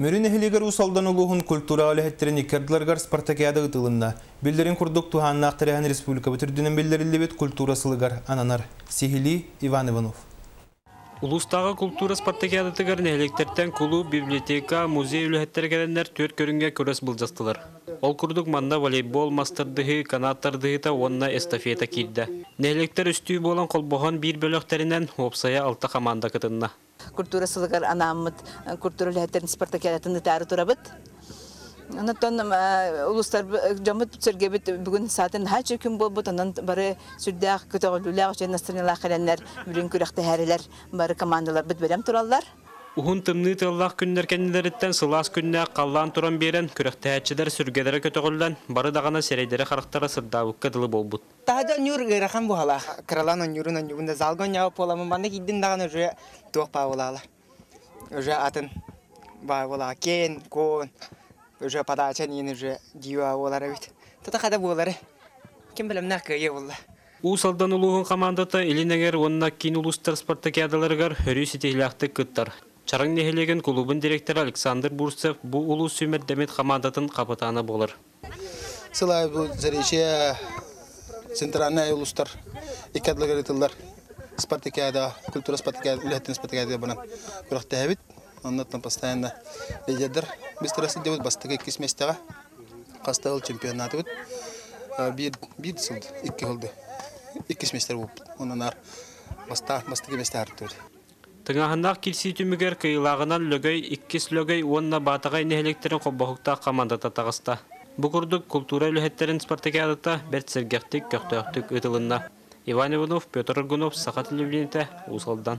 Мүрү нэһилиэгэр Уус Алдан улууһун культураҕа үлэһиттэрин икки ардыларыгар спартакиада ыытылынна. Биллэрин курдук, туһааннаах тэрээһин республикабыт үрдүнэн биллэриллибит культура сылыгар ананар. Сиһилии Иван Иванов. Улуустааҕы култуура спартакиадатыгар нэһилиэктэртэн кулууп, библиотека, музей үлэһиттэрэ кэлэннэр түөрт көрүҥҥэ күрэс былдьастылар. Ол курдук манна волейбол, мас тардыһыы, канат тардыһыыта уонна эстафета киирдэ. Нэһилиэктэр үстүү буолан холбоһон биир бөлөхтөрүнэн уопсайа алта хамаанда кытынна. Культура сылыгар анааммыт культура үлэһиттэрин спартакиадатын ыытаары турабыт. Онтон улуустар дьоммут сэргэбит бүгүн саатын наһаа үчүгэй күн буолбут, онон бары сүрдээх көтөҕүллүүлээх үчүгэй настроениелаах кэлэннэр бүгүн күрэхтэһээрилэр бары командаларбыт бэлэм тураллар. Уһун тымныы тыаллаах күннэр кэннилэриттэн сылаас күннээх халлаан туран биэрэн, күрэхтэһээччилэр сүргэлэрэ көтөҕүллэн, бары даҕаны сирэйдэрэ-харахтара сырдаабыкка дылы буолбут. Таһырдьа онньуур ыарахан буолалаах. Кыралаан онньуурун онньуубун да залга онньообот буоламмын манна киирдин даҕаны уже туох баа буолаалар. Уже атын баа буолаа киэн, куон, уже подача диэн уже дива буолар эбит. Тата хада буолары. Ким бэлэмнээх кыайыа буолла. Уус Алдан улууһун хамаандата Илин Эҥэр уонна киин улуустар спартакиадаларыгар өрүү ситиһиилээхтик кыттар. Чараҥ нэһилиэгин кулуубун директора Александр Бурцев бу улуус сүүмэрдэммит хамаандатын хапытаана буолар. Сыл аайы бу Заречье центральнай улуустар икки ардыларыгар ыытыллар спартакиада, культура спартакиада, үлэһиттэн спартакиада буолан күрэхтэһэбит. Оннуттан постоянно лидердэр быстро сылдьабыт бастакы иккис миэстэҕэ хаста ыл чемпионатыбыт биир биир сыл икки сылды иккис миэстэ буолбут. Онон аар бастаан бастакы миэстэ артыбыт. Тыҥааһыннаах киирсии түмүгэр кыайыылааҕынан Лөгөй, иккис Лөгөй уонна Баатаҕай нэһилиэктэрин холбоһуктаах хамаандата таҕыста. Бу курдук култуура үлэһиттэрин спартакиадата бэрт сэргэхтик, көхтөөхтүк ыытылынна. Иван Иванов, Петр Аргунов, Саха телевидениетэ, Уус Алдан.